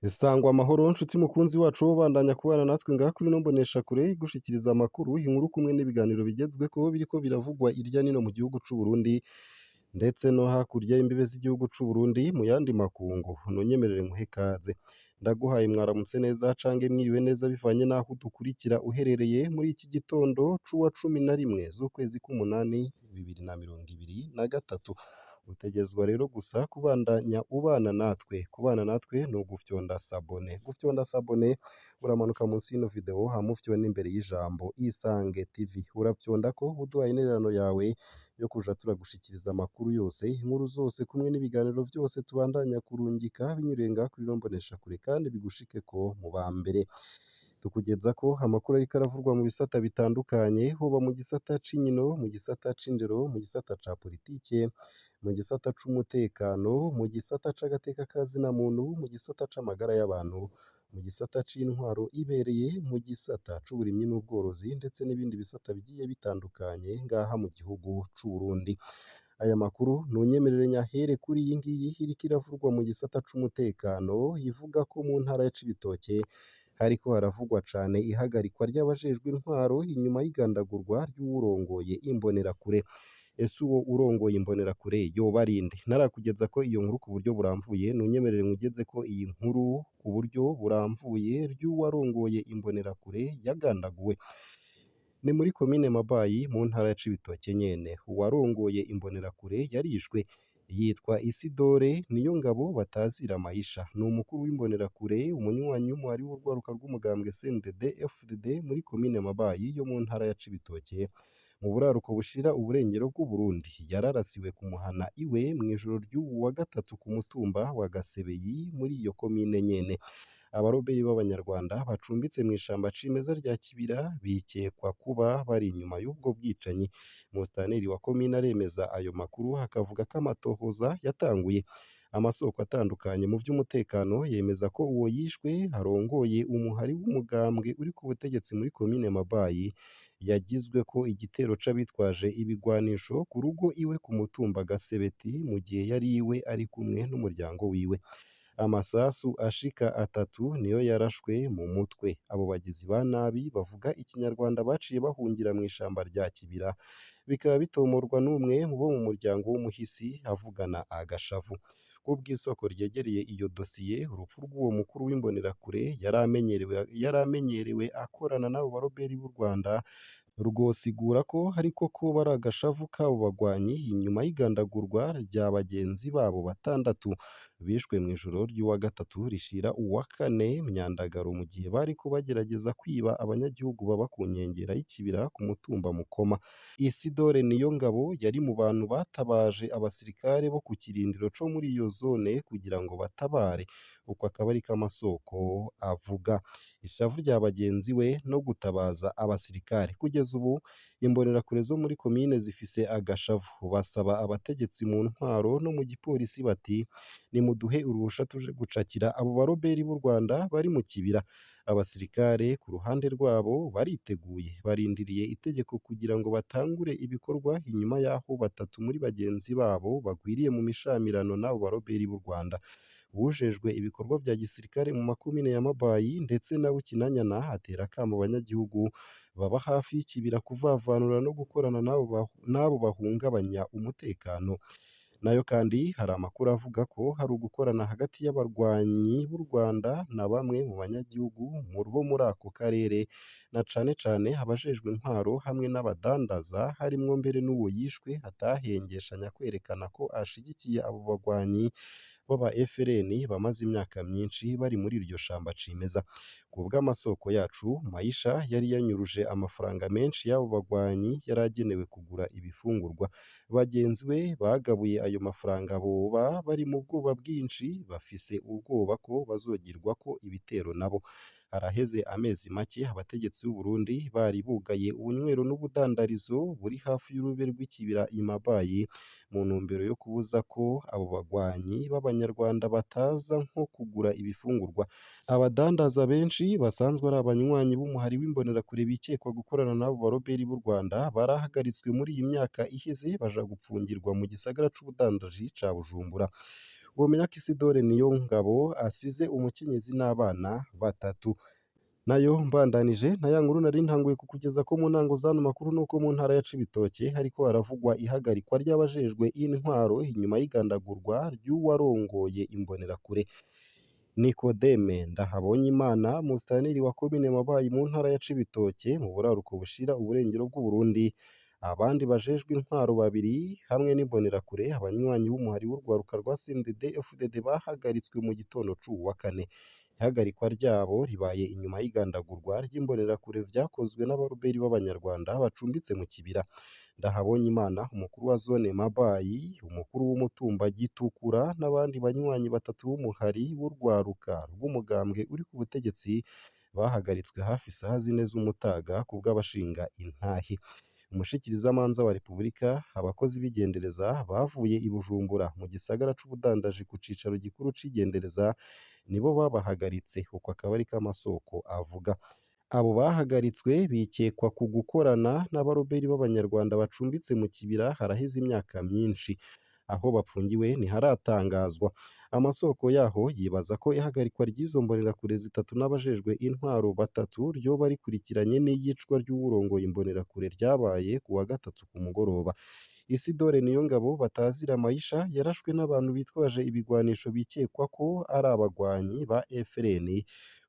Sangwa amahoro nshuti mukunzi wacu wobandanya kubana natwe ngaha kuri ino mboneshakure igushikiriza amakuru, inkuru kumwe n'ibiganiro bigezweko biriko biravugwa irya nino mu gihugu c'u Burundi ndetse no hakurya y'imbibe z'igihugu c'u Burundi mu yandi makungu. Ntunyemerere nkuhe ikaze, ndaguhaye mwaramutse neza cange mwiriwe neza bivanye n'aho udukurikira uherereye muri iki gitondo c'uwa 11 z'ukwezi k'umunani 2023. Utegerezwa rero gusa kubandanya ubana natwe, kubana natwe ni ugufyonda sabone, gufyonda sabone uramanuka munsi y'ino video hama ufyonde imbere y'ijambo Isange TV, urafyondako uduhaye intererano yawe yo kuja turagushikiriza amakuru yose, inkuru zose kumwe n'ibiganiro vyose tubandanya kurungika binyuriye ngaha kuri ino mboneshakure kandi bigushikeko mu ba mbere. Tukugezako amakuru ariko aravurwa mu bisata bitandukanye, hoba mu gisata c'inkino, mu gisata c'indero, mu gisata ca politike, mu gisata c'umutekano, mu gisata c'agateka ka zina muntu, mu gisata c'amagara y'abantu, mu gisata c'intwaro ibereye, mu gisata c'uburimyi n'ubworozi ndetse n'ibindi bisata bigiye bitandukanye ngaha mu gihugu c'u Burundi. Aya makuru ntunyemerere nyahere kuri iyi ngiyi iriko iravurwa mu gisata c'umutekano, ivuga ko mu ntara ya Cibitoke hariko haravugwa cane ihagarikwa ry'abajejwe intwaro inyuma y'igandagurwa ry'uwurongoye imbonerakure. Ese uwo urongoye imbonerakure yoba ari nde? Ntarakugezako iyo nkuru ku buryo buramvuye, ntunyemerere nkugezeko iyi nkuru ku buryo buramvuye ry'uwarongoye imbonerakure yagandaguwe. Ni muri komine Mabayi mu ntara ya Cibitoke nyene. Uwarongoye imbonerakure yarishwe, yitwa Isidore Niyongabo batazira Maisha. Ni umukuru w'imbonerakure, umunywanyi w'umuhari w'urwaruka rw'umugambwe CNDD FDD muri komine Mabayi yo mu ntara ya Cibitoke, mu buraruko bushira uburengero bw'Uburundi. Yararasiwe ku muhana iwe mw'ijoro ry'uwu wa gatatu ku mutumba wa Gasebeyi muri iyo komine nyene. Abaroberi b'Abanyarwanda bacumbitse mw'ishamba cimeza rya Kibira bikekwa kuba bari inyuma y'ubwo bwicanyi. Musitanteri wa komine aremeza ayo makuru akavuga ko amatohoza yatanguye. Amasoko atandukanye mu vy'umutekano yemeza ko uwo yishwe arongoye umuhari w'umugambwe uri ku butegetsi muri komine Mabayi, yagizweko igitero c'abitwaje ibigwanisho ku rugo iwe ku mutumba Gasebeti mu gihe yari iwe ari kumwe n'umuryango wiwe. Amasasu ashika atatu niyo yarashwe mu mutwe. Abo bagizi ba nabi bavuga ikinyarwanda baciye bahungira mw'ishamba rya Kibira, bikaba bitomorwa n'umwe mu bo mu muryango w'umuhisi avugana agashavu. Kubw'isoko ryegereye iyo dosiye, urupfu rw'uwo mukuru w'imbonerakure yari amenyerewe akorana n'abo baroberi b'u Rwanda rwosigura ko ariko koba ari agashavu k'abo bagwanyi inyuma y'igandagurwa rya bagenzi babo batandatu bishwe mw'ijoro ry'uwa gatatu rishira uwa kane Myandagaro mu gihe bariko bagerageza kwiba abanyagihugu baba ku nkengera y'ikibira ku mutumba Mukoma. Isidore Niyongabo yari mu bantu batabaje abasirikare bo ku kirindiro co muri iyo zone kugira ngo batabare, uko akaba ariko amasoko avuga. Ishavu rya bagenzi we no gutabaza abasirikare. Kugeza ubu imbonerakure zo muri komine zifise agashavu, basaba abategetsi mu ntwaro no mu gipolisi bati nimuduhe uruhusha tuje gucakira abo baroberi b'u Rwanda bari mu kibira. Abasirikare ku ruhande rwabo bariteguye, barindiriye itegeko kugira ngo batangure ibikorwa inyuma y'aho batatu muri bagenzi babo bagwiriye mu mishamirano n'abo baroberi b'u Rwanda. Uwujejwe ibikorwa vya gisirikare mu makomine ya Mabayi ndetse na Bukinanyana atera akamo abanyagihugu baba hafi y'ikibira kuvavanura no gukorana n'abo bahungabanya umutekano. Nayo kandi hari amakuru avuga ko hari ugukorana hagati y'abarwanyi b'u Rwanda na bamwe mu banyagihugu bo muri ako karere, na cane cane abajejwe intwaro hamwe n'abadandaza, harimwo mbere n'uwo yishwe atahengeshanya kwerekana ko ashigikiye abo bagwanyi b'aba FLN bamaze imyaka myinshi bari muri iryo shamba cimeza. Kubw'amasoko yacu, Maisha yari yanyuruje amafaranga menshi y'abo bagwanyi yari agenewe kugura ibifungurwa. Bagenzi be bagabuye ayo mafaranga boba bari mu bwoba bwinshi, bafise ubwoba ko bazogirwako ibitero nabo. Haraheze amezi make abategetsi b'u Burundi bari bugaye ubunywero n'ubudandarizo buri hafi y'urube rw'ikibira i Mabayi mu ntumbero yo kubuza ko abo bagwanyi b'Abanyarwanda bataza nko kugura ibifungurwa. Abadandaza benshi basanzwe ari abanywanyi b'umuhari w'imbonerakure bikekwa gukorana n'abo baroberi b'u Rwanda barahagaritswe muri iyi myaka iheze baja gupfungirwa mu gisagara c'ubudandaji ca Bujumbura. Womenya ko Isidore Niyongabo asize umukenyezi n'abana batatu. Nayo mbandanije na ya nkuru nari ntanguye kukugeza ko mu ntango z'ano makuru nuko mu ntara ya Cibitoke hariko haravugwa ihagarikwa ry'abajejwe intwaro inyuma y'igandagurwa ry'uwarongoye imbonerakure. Nikodeme Ndahabonyimana, musitanteri wa komine Mabayi mu ntara ya Cibitoke mu buraruko bushira uburengero bw'Uburundi, abandi bajejwe intwaro babiri hamwe n'imbonerakure abanywanyi b'umuhari w'urwaruka rwa CNDD-FDD bahagaritswe mu gitondo c'uwu wa kane. Ihagarikwa ryabo ribaye inyuma y'igandagurwa ry'imbonerakure vyakozwe n'abaroberi b'Abanyarwanda bacumbitse mu kibira. Ndahabonyimana, umukuru wa zone Mabayi, umukuru w'umutumba Gitukura n'abandi banywanyi batatu b'umuhari w'urwaruka rw'umugambwe uri ku butegetsi bahagaritswe hafi isaha zine z'umutaga kubw'abashinga intahe. Umushikirizamanza wa Repubulika, abakozi b'igendereza bavuye i Bujumbura mu gisagara c'ubudandaji ku cicaro gikuru c'igendereza nibo babahagaritse, uko akaba ariko amasoko avuga. Abo bahagaritswe bikekwa ku gukorana n'abaroberi b'Abanyarwanda bacumbitse mu kibira haraheze imyaka myinshi. Aho bapfungiwe ntiharatangazwa. Amasoko yaho yibaza ko ihagarikwa ry'izo mbonerakure zitatu n'abajejwe intwaro batatu ryoba rikurikiranye n'iyicwa ry'uwurongoye imbonerakure ryabaye ku wa gatatu ku mugoroba. Isidore Niyongabo batazira Maisha yarashwe n'abantu bitwaje ibigwanisho bikekwa ko ari abagwanyi ba FLN,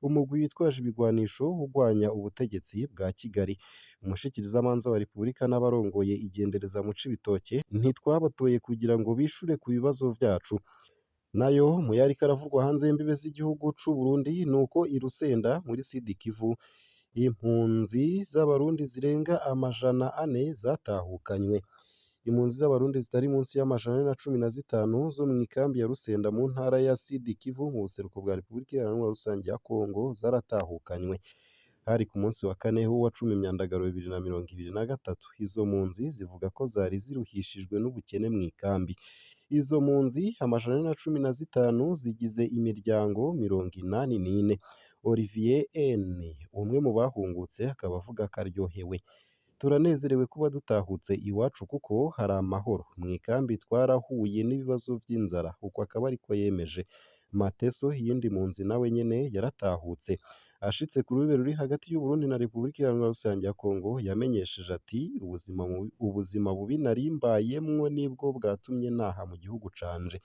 umugwi witwaje ibigwanisho ugwanya ubutegetsi bwa Kigali. Umushikirizamanza wa Repubulika n'abarongoye igendereza mu Cibitoke ntitwabatoye kugira ngo bishure ku bibazo vyacu. Nayo mu yariko aravugwa hanze y'imbibe z'igihugu c'u Burundi nuko i Rusenda muri Sud Kivu impunzi z'Abarundi zirenga 400 zatahukanywe. Impunzi z'Abarundi zitari munsi y'415 zo mw'ikambi ya Rusenda mu ntara ya Sud Kivu mu buseruko bwa Repubulika Iharanira Rusangi ya Kongo zaratahukanywe. Hari ku munsi wa kane w'uwa 10 Myandagaro 2023. Izo mpunzi zivuga ko zari ziruhishijwe n'ubukene mw'ikambi. Izo mpunzi 415 zigize imiryango 84. Olivier N, umwe mu bahungutse, akaba avuga ko aryohewe. Turanezerewe kuba dutahutse iwacu kuko hari amahoro. Mw'ikambi twarahuye n'ibibazo vy'inzara, uko akaba ariko yemeje. Mateso, iyindi mpunzi nawe nyene yaratahutse. Ashitse ku rubebe ruri hagati y'Uburundi na Repubulika Iharanira Rusangi ya Kongo, yamenyesheje ati ubuzima bubi nari mbayemwo nibwo bwatumye ntaha mu gihugu canje.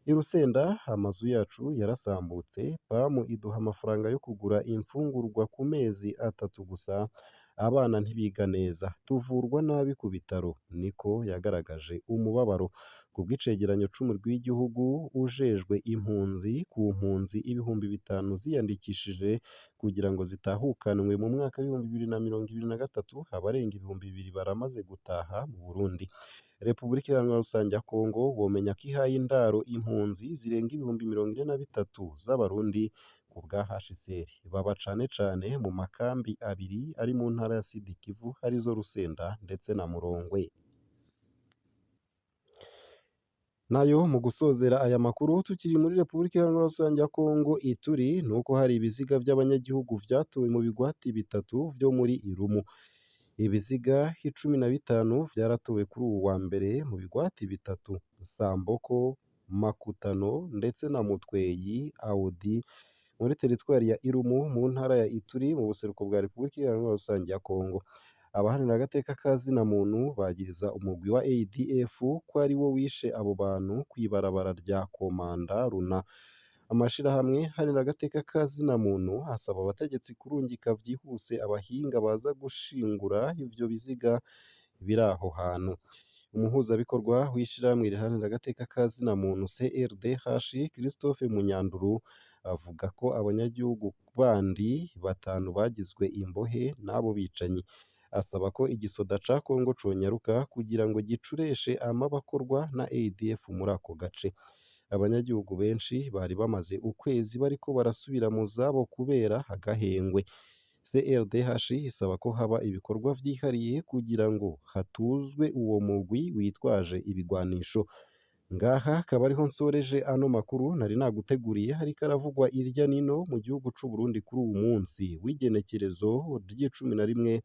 I Rusenda amazu yacu yarasambutse, PAM iduha amafaranga yo kugura imfungurwa ku mezi atatu gusa, abana ntibiga neza, tuvurwa nabi ku bitaro, niko yagaragaje umubabaro. Kubw'icegeranyo c'umurwi w'igihugu ujejwe impunzi, ku mpunzi 5000 ziyandikishije kugira ngo zitahukanwe mu mwaka w'2023, abarenga 2000 baramaze gutaha mu Burundi. Repubulika Iharanira Rusangi ya Kongo womenya ko ihaye indaro impunzi zirenga 43,000 z'Abarundi ku bwa HCR. Baba cane cane mu makambi abiri ari mu ntara ya Sud Kivu arizo Rusenda ndetse na Murongwe. Nayo mu gusozera aya makuru tukiri muri Repubulika Iharanira Rusangi ya Kongo Ituri nuko hari ibiziga vy'abanyagihugu vyatowe mu bigwati bitatu vyo muri Irumu. Ibiziga 15 vyaratowe kuri uwu wa mbere mu bigwati bitatu Samboko, Makutano ndetse na Mutweyi Audi muri teritwari ya Irumu mu ntara ya Ituri mu buseruko bwa Repubulika Iharanira Rusangi ya Kongo. Abaharanira agateka ka zina muntu bagiriza umugwi wa ADF ko ari wo wishe abo bantu kw'ibarabara rya Komanda Runa. Amashirahamwe aharanira agateka ka zina muntu asaba abategetsi kurungika vyihuse abahinga baza gushingura ivyo biziga biri aho hantu. Umuhuzabikorwa w'ishirahamwe riharanira agateka ka zina muntu CRDH Christophe Munyanduru avuga ko abanyagihugu bandi batanu bagizwe imbohe n'abo bicanyi. Asaba ko igisoda ca Kongo conyaruka kugira ngo gicureshe amabakorwa na ADF muri ako gace. Abanyagihugu benshi bari bamaze ukwezi bariko barasubira mu zabo kubera agahengwe. CRDH isaba ko haba ibikorwa vyihariye kugira ngo hatuzwe uwo mugwi witwaje ibigwanisho. Ngaha akaba ariho nsoreje ano makuru nari naguteguriye, hariko aravugwa irya nino mu gihugu c'u Burundi kuri uwu munsi w'igenekerezo ry'icumi na rimwe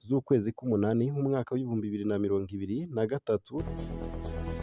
z'ukwezi k'umunani umwaka w'2023.